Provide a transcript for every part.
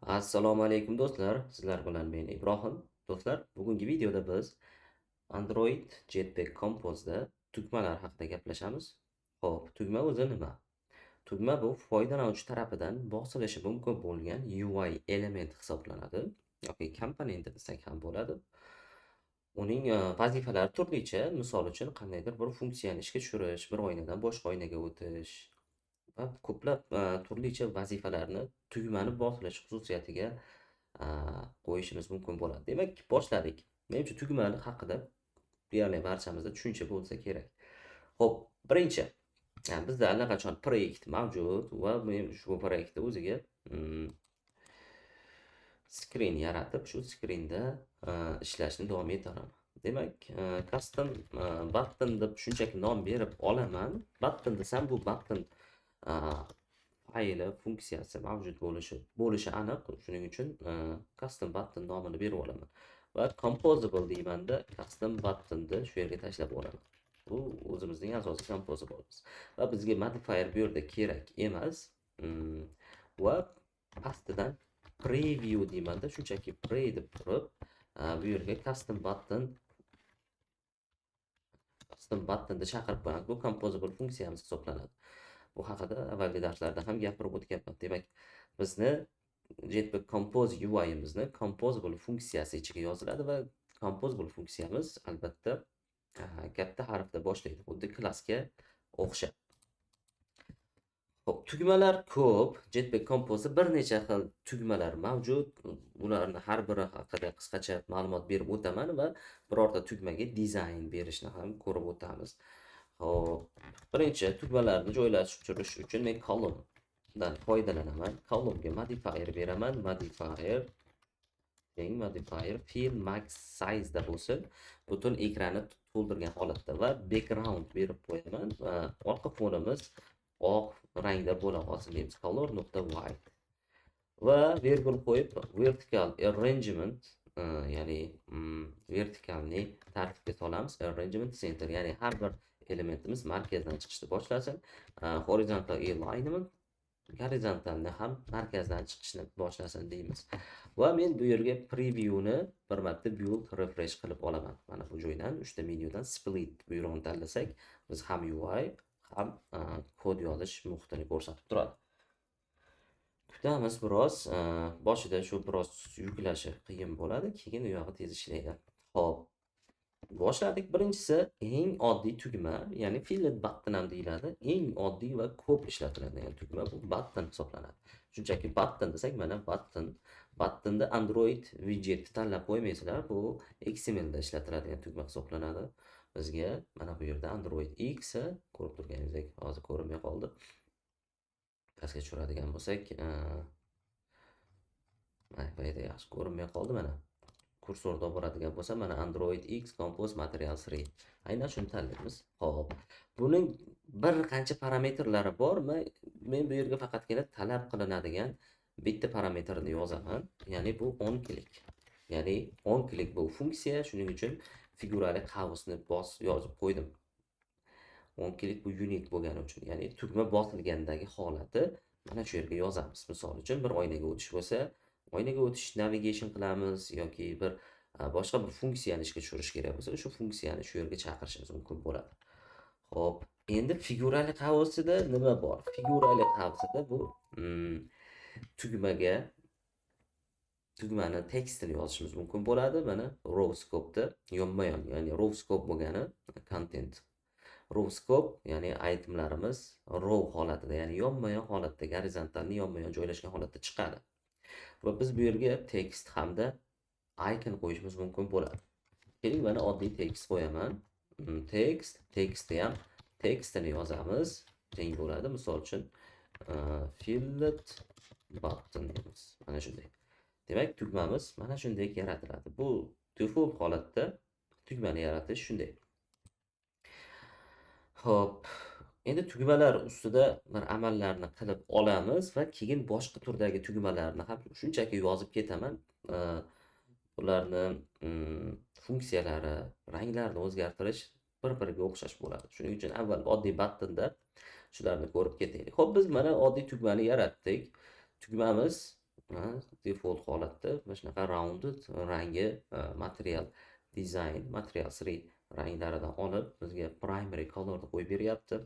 Assalomu alaykum, do'stlar. Sizlar bilan men, Ibrohim. Do'stlar, bugungi videoda biz Android Jetpack Compose'da tugmalar haqida gaplashamiz. Xo'p, tugma o'zi nima? Tugma bu foydalanuvchi tarafidan bosilishi mumkin bo'lgan UI element hisoblanadi yoki komponenti desak ham bo'ladi. Uning vazifalari turlicha. Misol uchun, qandaydir bir funksiyani ishga tushirish, bir oynadan boshqa oynaga o'tish va ko'plab turlicha vazifalarni tugmani bosilish xususiyatiga qo'yishimiz mumkin bo'ladi. Demak, boshladik. Menimcha, tugmani haqida deyarli barchamizda tushuncha bo'lsa kerak. Xo'p, birinchi, bizda allaqachon proyekt mavjud va men ushbu proyektni o'ziga screen yaratib, shu screenda ishlashni davom ettiraman. Demak, custom button deb shunchaki nom berib olaman. Button desam, bu button fayli, funksiyasi mavjud bo'lishi aniq. Shuning uchun custom button nomini berib olaman va composable deymanda, custom buttonni shu yerga tashlab olaman. Bu o'zimizning asosiy composable'imiz va bizga modifier bu yerda kerak emas. Va pastidan preview deymanda, shunchaki pre deb turib, bu yerga custom buttonni chaqirib qo'yamiz. Bu composable funksiyamiz hisoblanadi. Bu haqida avvalgi darslarda ham gapirib o'tganman. Demak, bizni Jetpack Compose UI'mizni composable funksiyasi ichiga yoziladi va composable funksiyamiz albatta katta harfda boshlaydi, xuddi klassga o'xshab. Xo'p, tugmalar ko'p. Jetpack Compose'da bir necha xil tugmalar mavjud. Ularni har biri haqida qisqacha ma'lumot berib o'taman va birorta tugmaga dizayn berishni ham ko'rib o'tamiz. Xo'p, birinchi tugmalarni joylashtirish uchun men column dan foydalanaman. Columnga modifier beraman. Modifier teng modifier fill max size'da bo'lsin. Butun ekranni to'ldirgan holatda va background berib qo'yaman va orqa fonimiz oq rangda bo'la qolsin deymiz. Color nuqta white va vergul qo'yib, vertical arrangement, ya'ni vertikalni tartibga solamiz. Arrangement center, ya'ni har bir elementimiz markazdan chiqishni boshlasin. Horizontal alignment, gorizontalni ham markazdan chiqishni boshlasin deymiz. Va men bu yerga previewni bir marta build refresh qilib olaman. Mana bu joydan, 3 ta menyudan split buyrug'ini tanlasak, biz ham UI, ham kod yozish muhitini ko'rsatib turadi. Kutamiz biroz, boshida shu biroz yuklashi qiyin bo'ladi, keyin u yog'i tez ishlaydi. Xo'p, boshladik. Birinchisi eng oddiy tugma, ya'ni filled button ham deyiladi. Eng oddiy va ko'p ishlatiladigan tugma bu button hisoblanadi. Shunchaki button desak, mana button. Buttonda Android widgetni tanlab qo'ymaysizlar, bu XML da ishlatiladigan tugma hisoblanadi. Bizga mana bu yerda Android X, ko'rib turganingizdek, hozir ko'rinmay qoldi. Pastga tushiradigan bo'lsak, mana bu yerda yaxshi ko'rinmay qoldi mana. Kursorni olib boradigan bo'lsam, mana Android X Compose Material 3. Aynan shuni tanlaymiz. Xo'p, buning bir qancha parametrlari bor. Men bu yerga faqatgina talab qilinadigan bitta parametrni yozaman. Ya'ni bu on click. Ya'ni on click bu funksiya, shuning uchun figurali qavsni bos yozib qo'ydim. On click bu unique bo'lgani uchun, ya'ni tugma bosilgandagi holati mana shu yerga yozamiz. Misol uchun, bir oynaga o'tish bo'lsa, oynaga o'tish navigation qilamiz yoki bir boshqa bir funksiyani ishga tushirish kerak bo'lsa, o'sha funksiyani shu yerga chaqirishimiz mumkin bo'ladi. Xo'p, endi figurali qavsida nima bor? Figurali qavsida bu tugmaga tugmani tekstini yozishimiz mumkin bo'ladi. Mana row scope'da yonma-yon, ya'ni row scope bo'lgani content. Row scope, ya'ni itemlarimiz row holatida, ya'ni yonma-yon holatda, gorizontalni yonma-yon joylashgan holatda chiqadi. Va biz bu yerga tekst hamda icon qo'yishimiz mumkin bo'ladi. Keling, mana oddiy tekst qo'yaman. Tekst, tekstni ham tekstini yozamiz. Teng bo'ladi. Misol uchun, filled button deymiz. Mana shunday. Demak, tugmamiz mana shunday yaratiladi. Bu default holatda tugmani yaratish shunday. Xo'p, endi tugmalar ustida bir amallarni qilib olamiz va keyin boshqa turdagi tugmalarni ham shunchaki yozib ketaman. Ularni funksiyalari, ranglarini o'zgartirish bir-biriga o'xshash bo'ladi. Shuning uchun avval oddiy buttonda shularni ko'rib ketaylik. Xo'p, biz mana oddiy tugmani yaratdik. Tugmamiz Default holatda mana shunaqa rounded rangi, material design, material 3 ranglaridan olib, bizga primary colorni qo'yib beryapti.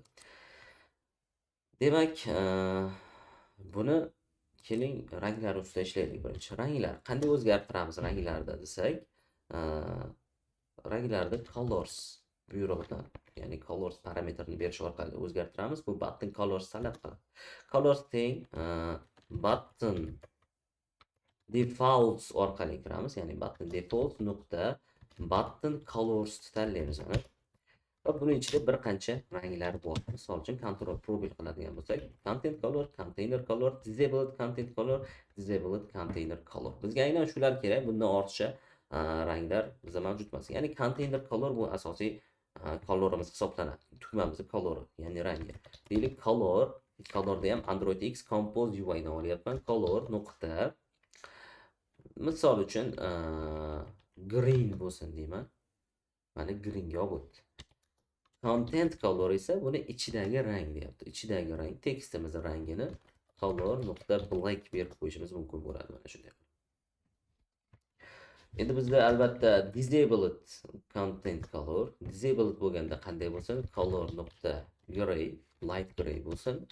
Demak, buni keling, ranglar ustida ishlaylik birinchi. Ranglar qanday o'zgartiramiz ranglarda desak, ranglarni colors buyrug'idan, ya'ni colors parametrini berish orqali o'zgartiramiz. Bu button colors talab qiladi. Colors teng button defaults orqali kiramiz, ya'ni button default nuqta button colors tanlaymiz mana. Va buning ichida bir qancha ranglar bor. Misol uchun, control пробел qiladigan bo'lsak, content color, container color, disabled content color, disabled container color. Bizga aynan shular kerak. Bundan ortiqcha ranglar bizda mavjud emas. Ya'ni container color bu asosiy colorimiz hisoblanadi. Tugmamizni colori, ya'ni rangi. Deylik, color, colorda ham Android X Compose UI ni olyapman. Color nuqta, misol uchun, green bo'lsin deyman. Mana, greenga olib o'tdi. Content color esa buni ichidagi rang deyapti. Ichidagi rang, tekstimiz rangini color nuqta black berib qo'yishimiz mumkin bo'ladi mana shunday. Endi bizda albatta disabled content color, disabled bo'lganda qanday bo'lsin? Color nuqta gray, light gray bo'lsin.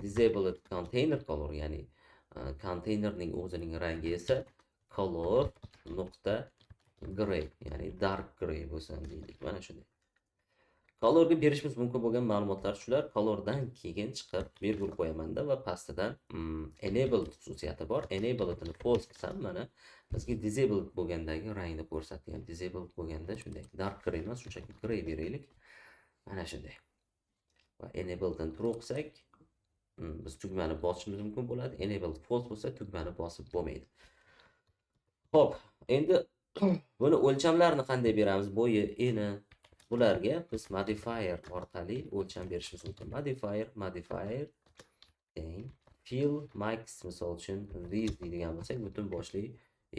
Disabled container color, ya'ni containerning o'zining rangi esa color nuqta gray, ya'ni dark gray bo'lsin deylik. Mana shunday. Colorga berishimiz mumkin bo'lgan ma'lumotlar shular. Colordan keyin chiqib virgul qo'yamanda va pastidan enabled xususiyati bor. Enabledni false qilsam, mana bizga disabled bo'lgandagi rangni ko'rsatdi. Ya'ni disabled bo'lganda shunday dark gray emas, shunchaki gray beraylik. Mana shunday. Va enabledni true qilsak, biz tugmani bosishimiz mumkin bo'ladi. Enabled false bo'lsa, tugmani bosib bo'lmaydi. Xo'p, endi buni o'lchamlarini qanday beramiz? Bo'yi, eni, bularga biz modifier orqali o'lcham berishimiz mumkin. Modifier, modifier teng fill max, misol uchun, width deydigan bo'lsak, butun boshli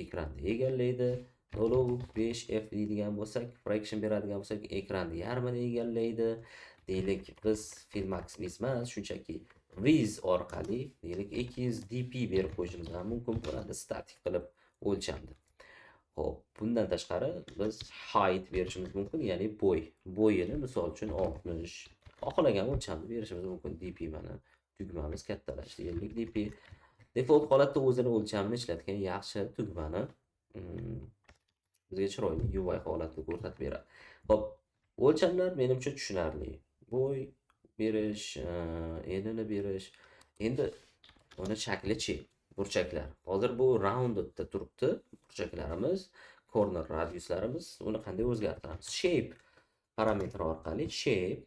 ekranni egallaydi. 0.5 f deydigan bo'lsak, fraction beradigan bo'lsak, ekranni yarmini egallaydi. Deylik, biz fill max width emas, shunchaki width orqali, deylik, 200 dp berib qo'yishimiz ham mumkin bo'ladi, statik qilib o'lchamni. Xo'p, bundan tashqari biz height berishimiz mumkin, ya'ni bo'y. Bo'yini misol uchun 60, xohlagan o'lchamni berishimiz mumkin. dp, mana tugmamiz kattalashdi. 50 dp. Default holatda o'zini o'lchamini ishlatgan yaxshi, tugmani bizga chiroyli UI holatida ko'rsatib beradi. Xo'p, o'lchamlar menimcha tushunarli. Bo'y berish, enini berish. Endi uni shakli-chi? Burchaklar. Hozir bu roundedda turibdi burchaklarimiz, corner radiuslarimiz. Uni qanday o'zgartiramiz? Shape parametri orqali, shape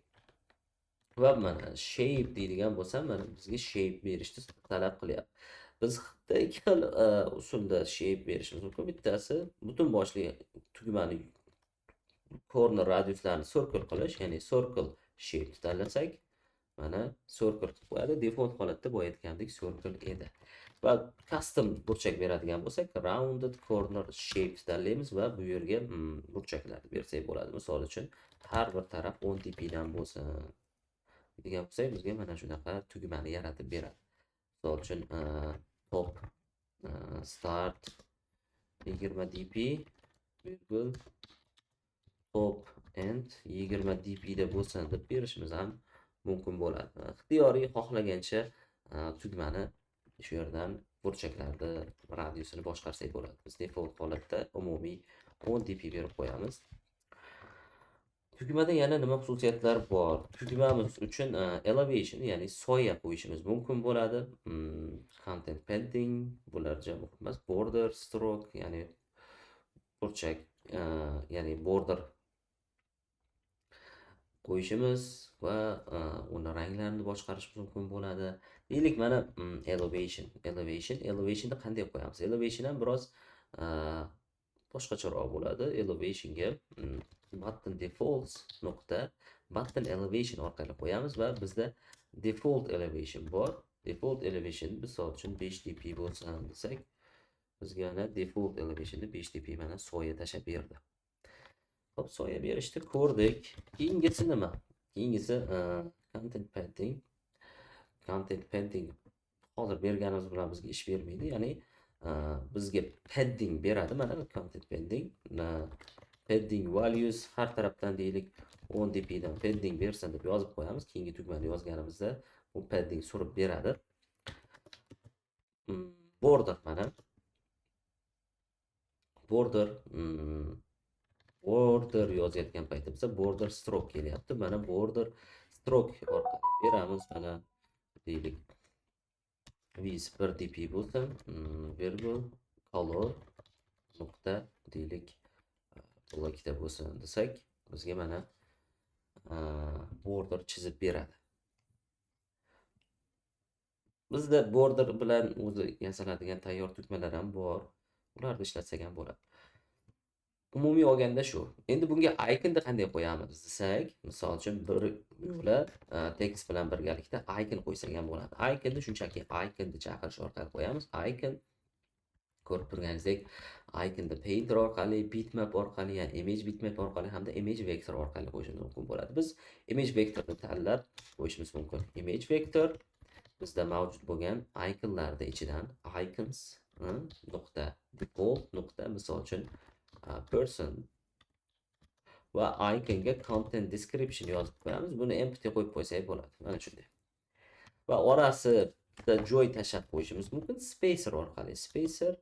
va mana shape deydigan bo'lsam, mana bizga shape berishni talab qilyapti. Biz ikki xil usulda shape berishimiz mumkin. Bittasi butun boshli tugmani corner radiuslarini circle qilish, ya'ni circle shape tanlasak, mana circle qilib qo'yadi. Default holatda boya aytgandek circle edi. Va custom burchak beradigan bo'lsak, rounded corner shape tanlaymiz va bu yerga burchaklarni bersak bo'ladi. Misol uchun, har bir taraf 10 dp dan bo'lsin degan bo'lsak, bizga mana shunaqa tugmani yaratib beradi. Misol uchun, top start 20 dp virgul top end 20 dp da bo'lsin deb berishimiz ham mumkin bo'ladi. Ixtiyoriy, xohlagancha tugmani shu yerdan burchaklarni radiusini boshqarsak bo'ladi. Biz default holatda umumiy 10 dp berib qo'yamiz. Tugmada yana nima xususiyatlar bor? Tugmamiz uchun elevation, ya'ni soya qo'yishimiz mumkin bo'ladi. Content padding, bular juda muhim emas. Border stroke, ya'ni burchak, ya'ni border qo'yishimiz va uni ranglarini boshqarishimiz mumkin bo'ladi. Deylik, mana elevation, elevation, elevationni qanday qo'yamiz? Elevation ham biroz boshqacharoq bo'ladi. Elevationga button defaults nuqta button elevation orqali qo'yamiz va bizda default elevation bor. Default elevation misol uchun 5 dp bo'lsin desak, bizga mana default elevationni 5 dp, mana soya tashlab berdi. Xo'p, soya berishni ko'rdik. Keyingisi nima? Keyingisi content padding. Content padding Hozir berganimiz bilan bizga ish bermaydi. Ya'ni bizga padding beradi. Mana content padding, padding values har tarafdan deylik 10 dp dan padding bersin deb yozib qo'yamiz. Keyingi tugmani yozganimizda bu padding surib beradi. Border mana. Border, border yozayotgan paytimizda border stroke kelyapti. Mana border stroke orqali beramiz. Mana deylik width 1 dp bo'lsin, virgul color nuqta deylik blackda bo'lsin desak, bizga mana border chizib beradi. Bizda border bilan o'zi yasaladigan tayyor tugmalar ham bor. Ularni ishlatsak ham bo'ladi. Umumiy olganda shu. Endi bunga iconni qanday qo'yamiz desak, misol uchun bir yo'la tekst bilan birgalikda icon qo'ysak ham bo'ladi. Iconni shunchaki iconni chaqirish orqali qo'yamiz. Icon ko'rib turganingizdek, iconni painter orqali, bitmap orqali, ya'ni image bitmap orqali hamda image vector orqali qo'yishimiz mumkin bo'ladi. Biz image vectorni tanlab qo'yishimiz mumkin. Image vector bizda mavjud bo'lgan iconlarni ichidan icons nuqta default nuqta misol uchun person va iconga content description yozib qo'yamiz. Buni empty qo'yib qo'ysak bo'ladi. Mana shunday. Va orasida joy tashlab qo'yishimiz mumkin spacer orqali. Spacer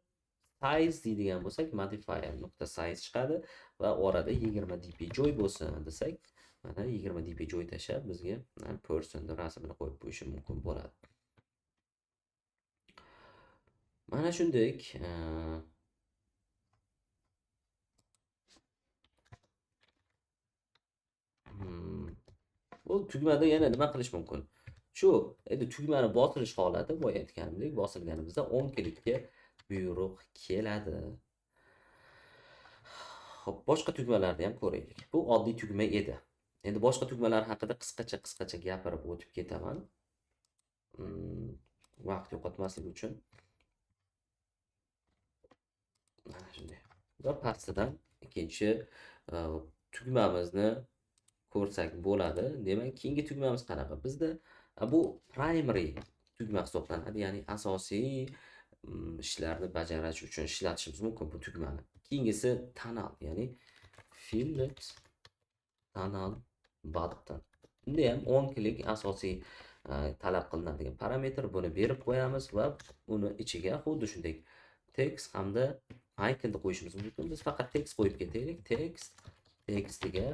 size deydigan bo'lsak, modifier nuqta size chiqadi va orada 20 dp joy bo'lsin desak, mana 20 dp joy tashlab bizga person rasmini qo'yib qo'yishi mumkin bo'ladi. Mana shunday bu tugmada yana nima qilish mumkin? Shu endi tugmani bosilish holati, boya aytganimdek, bosilganimizda 10 klikka buyruq keladi. Xo'p, boshqa tugmalarni ham ko'raylik. Bu oddiy tugma edi. Endi boshqa tugmalar haqida qisqacha gapirib o'tib ketaman. Vaqt yo'qotmaslik uchun. Mana shunday. Va pastidan ikkinchi tugmamizni ko'rsak bo'ladi. Demak, keyingi tugmamiz qanaqa? Bizda bu primary tugma hisoblanadi, ya'ni asosiy ishlarni bajarish uchun ishlatishimiz mumkin bu tugmani. Keyingisi tunnel, ya'ni fillet tunnel button. Bunda ham 10 klik asosiy talab qilinadigan parametr. Buni berib qo'yamiz va uni ichiga xuddi shunday text hamda iconni qo'yishimiz mumkin. Biz faqat text qo'yib ketaylik. Text textiga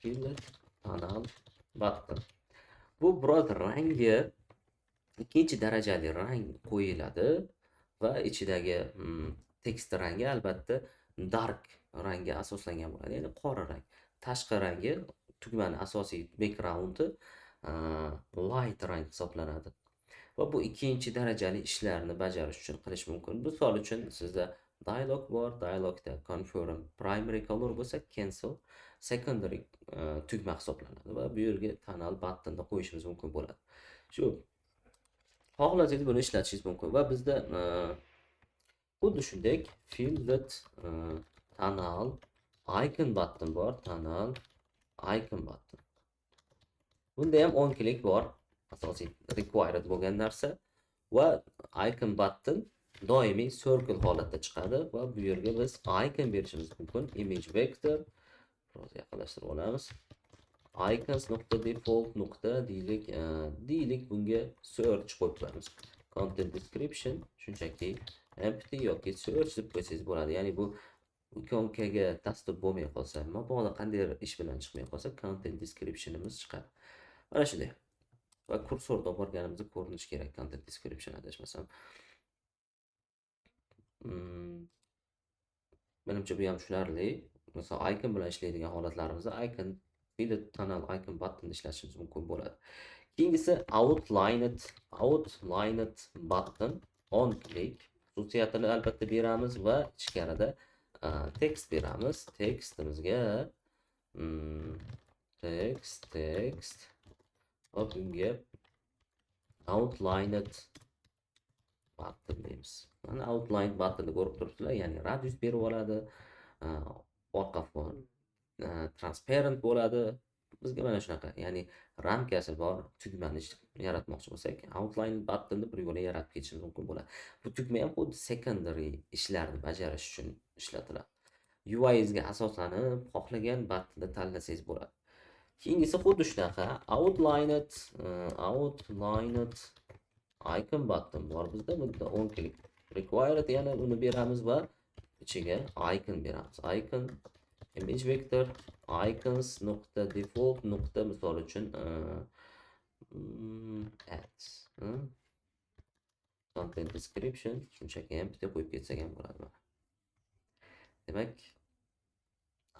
fillet tunnel button. Bu biroz rangi ikkinchi darajali rang qo'yiladi va ichidagi tekst rangi albatta dark rangga asoslangan bo'ladi, ya'ni qora rang. Tashqi rangi tugmani asosiy backgroundi light rang hisoblanadi. Va bu ikkinchi darajali ishlarni bajarish uchun qilish mumkin. Misol uchun sizda dialog bor, dialogda confirm primary color bo'lsa cancel secondary tugma hisoblanadi va bu yerga tunnel buttonni qo'yishimiz mumkin bo'ladi. Shu xohlasangiz buni ishlatishingiz mumkin va bizda xuddi shunday fillet tunnel icon button bor, tunnel icon button. Bunda ham 10 klik bor, asosiy required bo'lgan narsa va icon button doimiy circle holatda chiqadi va bu yerga biz icon berishimiz mumkin. Image vector biroz yaqinlashtirib olamiz. Icons nuqta default nuqta deylik, deylik bunga search qo'yib qo'yamiz. Content description shunchaki empty yoki search deb qo'ysangiz bo'ladi. Ya'ni bu ikonkaga dastur bo'lmay qolsa, mabodo qandaydir ish bilan chiqmay qolsa, content descriptionimiz chiqadi. Mana shunday. Va kursorda olib borganimizda ko'rinishi kerak content description adashmasam. Menimcha bu ham tushunarli. Masalan, icon bilan ishlaydigan holatlarimizda icon fillet tunnel icon button ishlatishimiz mumkin bo'ladi. Keyingisi outlined button on click xususiyatini albatta beramiz va ichkarida tekst beramiz. Tekstimizga text va bunga outlined button deymiz. Mana outline buttonni ko'rib turibsizlar, ya'ni radius berib oladi, orqa fon transparent bo'ladi, Bizga mana shunaqa, ya'ni ramkasi bor tugmani yaratmoqchi bo'lsak, outline buttonni bir yo'la yaratib ketishimiz mumkin bo'ladi. Bu tugma ham xuddi secondary ishlarni bajarish uchun ishlatiladi. UI'ingizga asoslanib xohlagan buttonni tanlasangiz bo'ladi. Keyingisi xuddi shunaqa outlined icon button bor bizda. Bunda on click required, yana uni beramiz va ichiga icon beramiz. Icon image vector icons nuqta default nuqta misol uchun add content description shunchaki ham bitta qo'yib ketsak ham bo'ladi mana. Demak,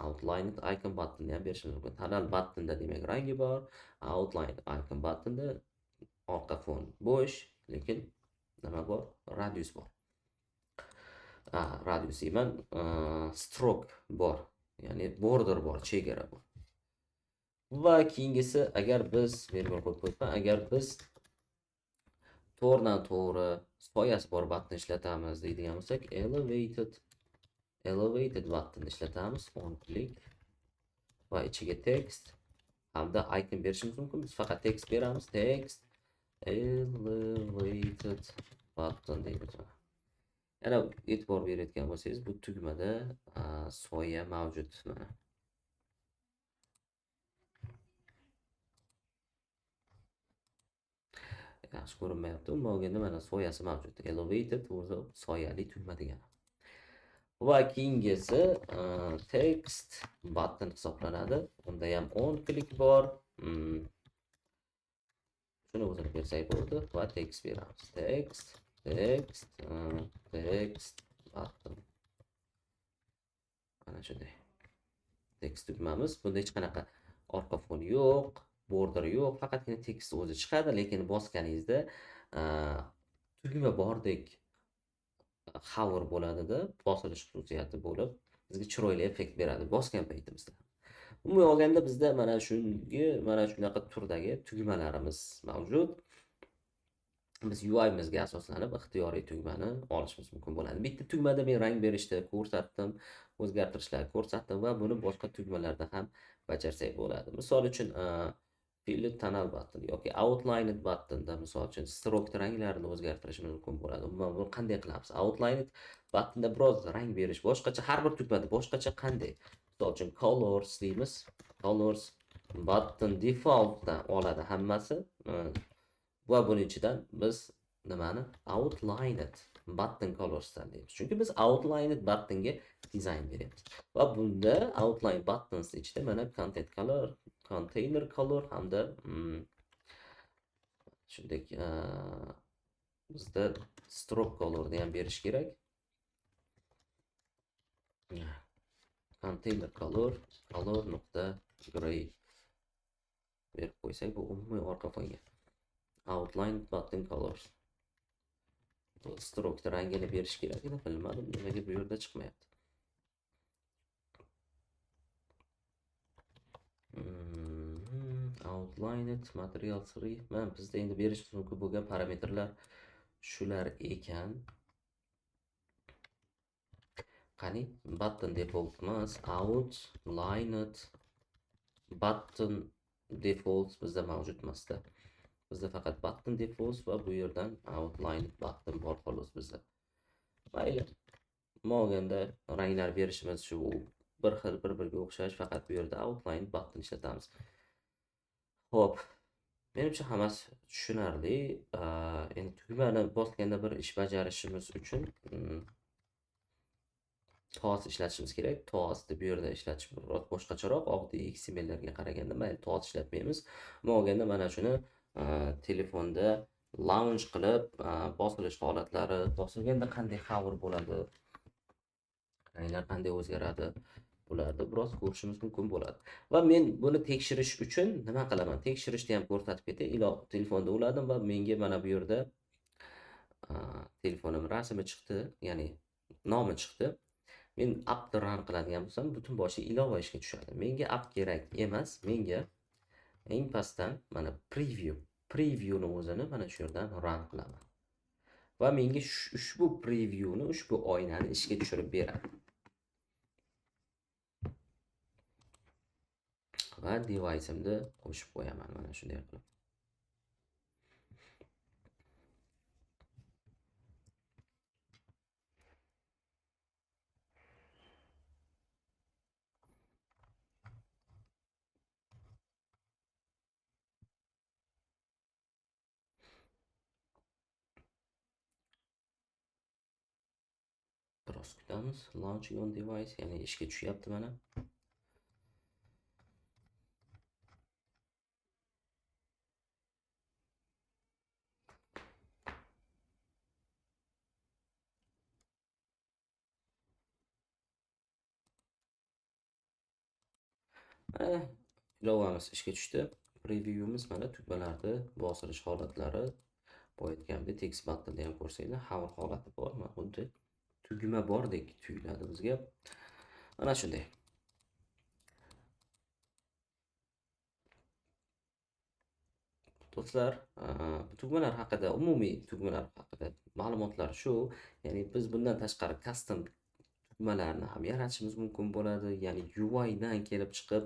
outlined icon buttonni ham berishimiz mumkin. Tanal buttonda demak rangi bor, outline icon buttonda orqa fon bo'sh, lekin nima bor? Radius bor. Radius deyman, stroke bor, ya'ni border bor, chegara bor. Va keyingisi, agar biz vergul qo'yib qo'yibman, agar biz to'g'ridan to'g'ri soyasi bor button ishlatamiz deydigan bo'lsak, elevated button ishlatamiz, on click va ichiga text hamda icon berishimiz mumkin. Biz faqat text beramiz, text elevated button deymiz. Yana e'tibor berayotgan bo'lsangiz, bu tugmada soya mavjud mana. Yaxshi ko'rinmayapti. Umuman olganda mana soyasi mavjud. Elevated o'zi soyali tugma degani. Va keyingisi text button hisoblanadi. Unda ham on click bor. Shuni o'zini bersak bo'ldi va text beramiz. Text, text, text button. Mana shunday. Text tugmamiz. Bunda hech qanaqa orqa fon yo'q, border yo'q, faqatgina text o'zi chiqadi, lekin bosganingizda tugma bordek hover bo'ladida, bosilish xususiyati bo'lib, bizga chiroyli effekt beradi bosgan paytimizda. Umuman olganda bizda mana shunga, mana shunaqa turdagi tugmalarimiz mavjud. Biz UI'mizga asoslanib ixtiyoriy tugmani olishimiz mumkin bo'ladi. Bitta tugmada men rang berishni ko'rsatdim, o'zgartirishlarni ko'rsatdim va buni boshqa tugmalarda ham bajarsak bo'ladi. Misol uchun, filled tunnel button yoki outlined buttonda misol uchun stroke ranglarini o'zgartirishimiz mumkin bo'ladi. Umuman buni qanday qilamiz? Outlined buttonda biroz rang berish boshqacha, har bir tugmada boshqacha qanday? Misol uchun colors deymiz. Colors button defaultdan oladi hammasi. Va buning ichidan biz nimani? Outlined button colors tanlaymiz. Chunki biz outlined buttonga dizayn beryapmiz. Va bunda outline buttons ichida mana content color, container color hamda shunday bizda stroke colorni ham berish kerak. Container color, color nuqta gray berib qo'ysak, bu umumiy orqa fonga. Outline button colors. Bu stroke rangini berish kerak edi, bilmadim nimaga bu yerda chiqmayapti. Outlined material 3. Mana bizda endi berish mumkin bo'lgan parametrlar shular ekan. Qani button default emas, outlined button default bizda mavjud emasda. Bizda faqat button default va bu yerdan outlined button bor xolos bizda. Mayli. Umuman olganda ranglar berishimiz shu bir xil, bir-biriga o'xshash, faqat bu yerda outline button ishlatamiz. Xo'p, menimcha hammasi tushunarli. Endi tugmani bosganda bir ish bajarishimiz uchun toast ishlatishimiz kerak. Toastni bu yerda ishlatish biroz boshqacharoq, oddiy XMLlarga qaraganda mayli toast ishlatmaymiz. Umuman olganda mana shuni telefonda launch qilib, bosilish holatlari, bosilganda qanday hover bo'ladi, ranglar qanday o'zgaradi, bularni biroz ko'rishimiz mumkin bo'ladi. Va men buni tekshirish uchun nima qilaman? Tekshirishni ham ko'rsatib ketay. Telefonda uladim va menga mana bu yerda telefonim rasmi chiqdi, ya'ni nomi chiqdi. Men appni run qiladigan bo'lsam, butun boshli ilova ishga tushadi. Menga app kerak emas, menga eng pastdan mana previewni o'zini mana shu yerdan run qilaman. Va menga ushbu previewni, ushbu oynani ishga tushirib beradi. Va device'imni qo'shib qo'yaman mana shunday qilib. Biroz kutamiz. Launching on device, ya'ni ishga tushyapti mana. Mana ilovamiz ishga tushdi. Preview'imiz mana tugmalarni bosilish holatlari. Boya aytganimdek text button'da ham ko'rsanglar, hover holati bor. Mana xuddi tugma bordek tuyuladi bizga. Mana shunday. Do'stlar, tugmalar haqida, umumiy tugmalar haqida ma'lumotlar shu. Ya'ni biz bundan tashqari custom tugmalarni ham yaratishimiz mumkin bo'ladi. Ya'ni UI dan kelib chiqib,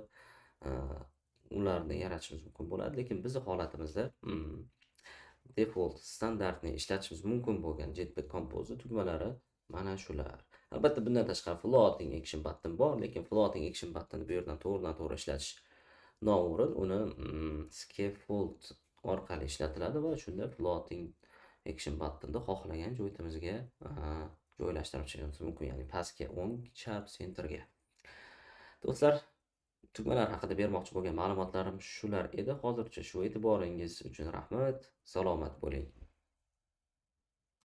ularni yaratishimiz mumkin bo'ladi. Lekin bizning holatimizda default standartni ishlatishimiz mumkin bo'lgan Jetpack Compose tugmalari mana shular. Albatta bundan tashqari floating action button bor, lekin floating action buttonni bu yerdan to'g'ridan-to'g'ri ishlatish noo'rin. Uni scaffold orqali ishlatiladi va shunda floating action buttonni xohlagan joyimizga joylashtirib chiqishimiz mumkin, ya'ni pastga, o'ng, chap, sentrga. Do'stlar, tugmalar haqida bermoqchi bo'lgan ma'lumotlarim shular edi. Hozircha shu, e'tiboringiz uchun rahmat. Salomat bo'ling.